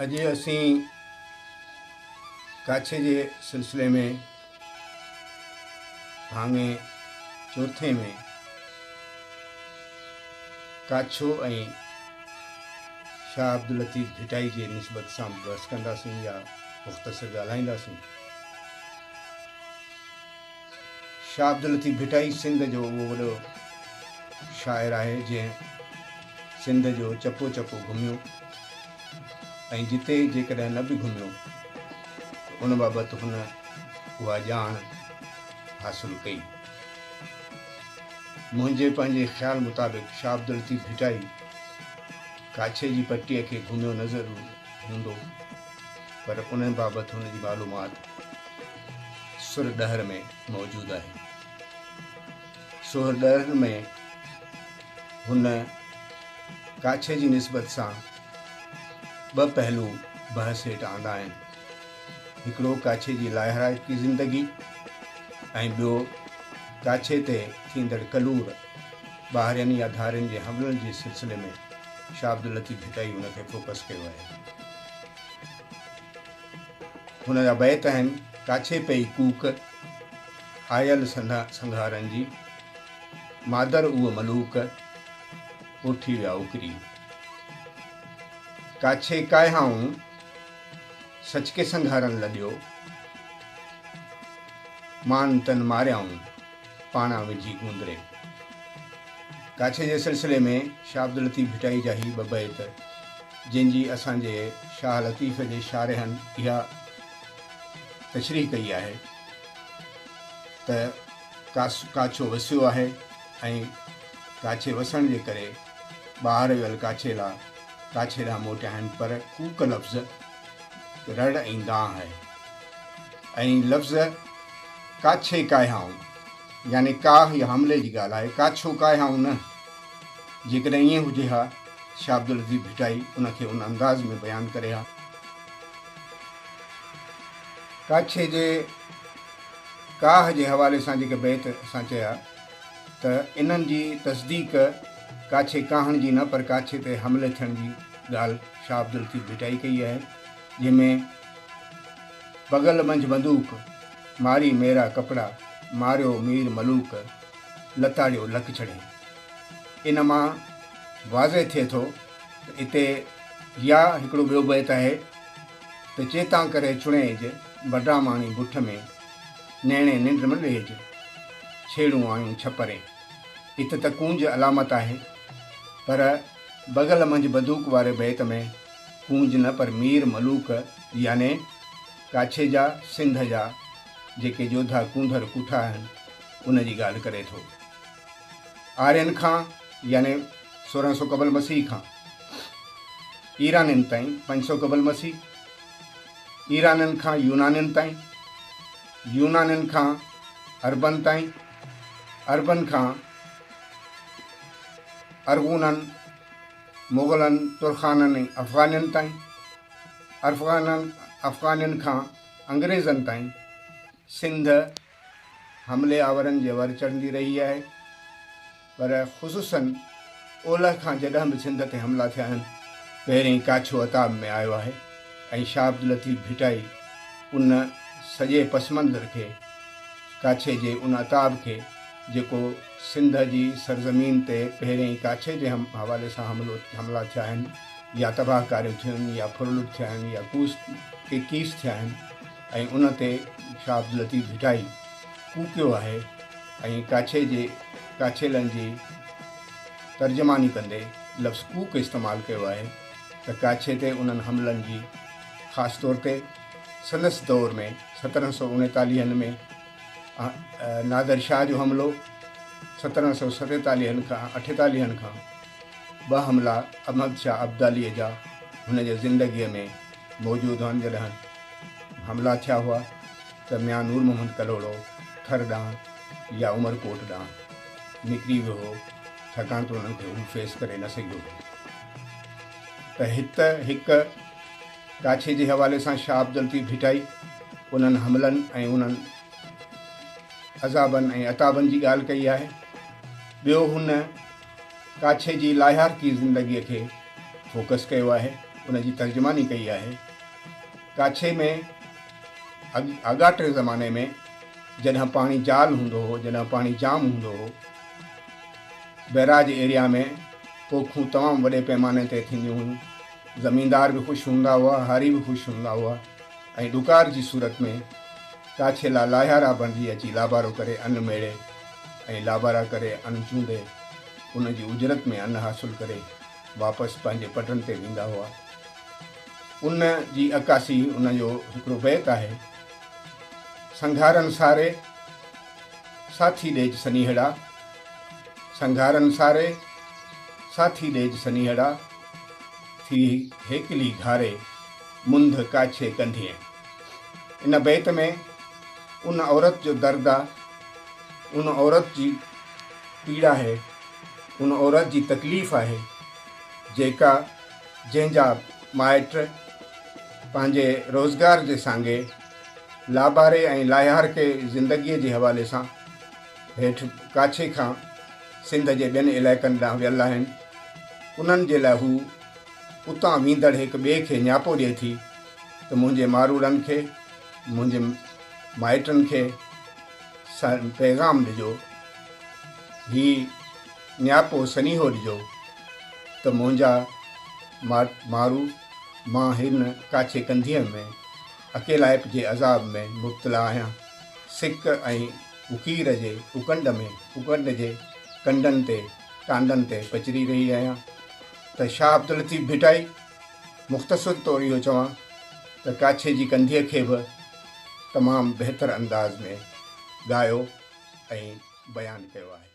اڄ اسين ڪاڇي جي سلسلي ۾ ڀاڱي چوٿين ۾ ڪاڇو ۽ شاهه عبداللطيف ڀٽائي جي نسبت سان بحث ڪنداسين يا مختصر ڳالهائينداسين. شاهه عبداللطيف ڀٽائي سنڌ جو اهو وڏو شاعر آهي جنهن سنڌ جو چپو چپو گهميو ۽ جتي جيڪڏهن نه به گهميو ته ان بابت هن اها ڄاڻ حاصل ڪئي. منهنجي پنهنجي خيال مطابق شاهه عبداللطيف ڀٽائي ڪاڇي جي پٽيء کي گهميو نه ضرور هوندو پر ان بابت هن جي معلومات سر ڏهر ۾ موجود آهي. سر ڏهر ۾ هن ڪاڇي جي نسبت سان ٻه پهلو بحث هيٺ آندا آهن. هڪڙو ڪاڇي جي لاهرائتي زندگي ۽ ٻيو ڪاڇي تي ٿيندڙ ڪلور، ٻاهرين يا ڌارين جي حملن جي سلسلي ۾ شاهه عبداللطيف ڀٽائي ان کي فوڪس ڪيو آهي. هن جا بيت آهن، ڪاڇي پئي ڪوڪ، آيل سنگهارن جي، مادر اوء ملوڪ، اوٺي ويا اڪري. ڪاڇي ڪاهيائون، سچ ڪي سنگهارن لڏيو، مان تن ماريائون، پاڻان وجهي گوندري. ڪاڇي جي سلسلي ۾ شاهه عبداللطيف ڀٽائي جا هي ٻه بيت، جن جي اسان جي شاهه لطيف جي شارحن اها تشريح ڪئي آهي ته ڪاڇو وسيو آهي ۽ ڪاڇي وسڻ جي ڪري ٻاهر ويل ڪاڇيلا ڪاڇي ڏانهن موٽيا آهن پر ڪوڪ لفظ رڙ ۽ دانهن آهي ۽ لفظ ڪاڇي ڪاهيائون يعني ڪاهه يا حملي جي ڳالهه آهي، ڪاڇو ڪاهيائون نه. جيڪڏهن ائين هجي ها ته شاهه عبداللطيف ڀٽائي ان کي ان انداز ۾ بيان ڪري ها. ڪاڇي جي ڪاهه جي حوالي سان جيڪي بيت اسان چيا ته انهن جي تصديق ڪاڇي ڪاهڻ جي نه پر ڪاڇي تي حملي ٿيڻ جي ڳالهه شاهه عبداللطيف ڀٽائي ڪئي آهي، جنهن ۾ بغل منجهه بندوق، ماري ميرا ڪپڙا، ماريو مير ملوڪ، لتاڙيو لڪ ڇڙي. ان مان واضح ٿئي ٿو ته اتي يا هڪڙو ٻيو بيت آهي ته چيتان ڪري چڻيج، بڊاماڻي بٺ ۾، نيڻي ننڊ م ڏيج، ڇيڙون آيون ڇپرين. ات ته ڪونج علامت آهي، پر بغل منجهه بندوق واري بيت ۾ ڪونج نه پر مير ملوڪ يعني ڪاڇي جا سنڌ جا جيڪي جوڌا ڪونڌر ڪوٺا آهن، ان جي ڳالهه ڪري ٿو. آرين کان يعني 1600 قبل مسيح کان ايرانين تائين 500 قبل مسيح، ايرانين کان يونانين تائين، يونانين کان عربن تائين، عربن کان ارغونن، مغلن، ترخانن ۽ افغانين تائين، ارفغانن، افغانين کان انگريزن تائين سنڌ حملي آورن جي ور چڙهندي رهي آهي پر خصوصاً اولهه کان جڏهن به سنڌ تي حملا ٿيا آهن پهرين ڪاڇو عتاب ۾ آيو آهي ۽ شاهه عبداللطيف ڀٽائي ان سڄي پسمنظر کي ڪاڇي جي ان عتاب کي جيڪو سنڌ جي سرزمين تي پهرين ڪاڇي جي حوالي سان حملو حملا ٿيا آهن يا تباهه ڪاريون ٿيون آهن يا ڦرلٽ ٿيا آهن يا ڪوس ڪي ڪيس ٿيا آهن ۽ ان تي شاهه عبداللطيف ڀٽائي ڪوڪيو آهي ۽ ڪاڇي جي ڪاڇيلن جي ترجماني ڪندي لفظ ڪوڪ استعمال ڪيو آهي ته ڪاڇي تي انهن حملن جي خاص طور تي سندس دور ۾ سترهن سو اڻيتاليهن ۾ نادر شاهه جو حملو سترهن سو ستيتاليهن کان اٺيتاليهن کان ٻه حملا احمد شاهه ابداليء جا هن جي زندگيء ۾ موجود هئن جڏهن حملا ٿيا هئا ته ميان نور محمد ڪلهوڙو ٿر ڏانهن يا عمرڪوٽ ڏانهن نڪري ويو هو ڇاڪاڻ ته انهن کي هو فيس ڪري نه سگهيو هو ته هت هڪ ڪاڇي جي حوالي سان شاهه عبداللطيف ڀٽائي انهن حملن ۽ انهن عذابن ۽ عتابن جي ڳالهه ڪئي آهي. ٻيو هن ڪاڇي جي لاهيارڪي زندگيء کي فوڪس ڪيو آهي. ان جي ترجماني ڪئي آهي. ڪاڇي ۾ آڳاٽي زماني ۾ جڏهن پاڻي جال هوندو هو، جڏهن پاڻي جام هوندو هو، بئراج ايريا ۾ پوکون تمام وڏي پيماني تي ٿينديون هيون. زميندار به خوش هوندا هئا، هاري به خوش هوندا هئا ۽ ڏڪار جي صورت ۾ ڪاڇيلا لاهيارا بڻجي اچي لابارو ڪري ان ميڙي ۽ لابارا ڪري ان چونڊي ان جي اجرت ۾ ان حاصل ڪري واپس پنهنجي پٽن تي ويندا هئا. ان جي عڪاسي ان جو هڪڙو بيت آهي، سنگهارن ساري، ساٿي ڏيج سنيهڙا، سنگهارن ساري، ساٿي ڏيج سنيهڙا، ٿي هيڪلي گهاري، منڌ ڪاڇي ڪنڌيين. ان بيت ۾ ان عورت جو درد آ، ان عورت جي پيڙا آهي، ان عورت جي تڪليف آهي، جيڪا جنهن جا مائٽ پنهنجي روزگار جي سانگي لاباري ۽ لاهيارڪي زندگيء جي حوالي سان هيٺ ڪاڇي کان سنڌ جي ٻين علائقن ڏانهن ويل آهن، انهن جي لاء هو اتان ويندڙ هڪ ٻئي کي نياپو ڏئي ٿي ته منهنجي ماروئڙن کي، منهنجي مائٽن کي پيغام ڏجو، هي نياپو سنيهو ڏجو ته منهنجا مارو مان هن ڪاڇي ڪنڌيء ۾ اڪيلائپ جي عذاب ۾ مبتلا آهيان. سڪ ۽ اڪير جي اڪنڊ ۾ اڪنڊ جي ڪنڊن تي ٽانڊن تي پچري رهي آهيان ته شاهه عبداللطيف ڀٽائي مختصر طور اهو چوان ته ڪاڇي جي ڪنڌيء کي به تمام بهتر انداز ۾ ڳايو ۽ بيان ڪيو آهي.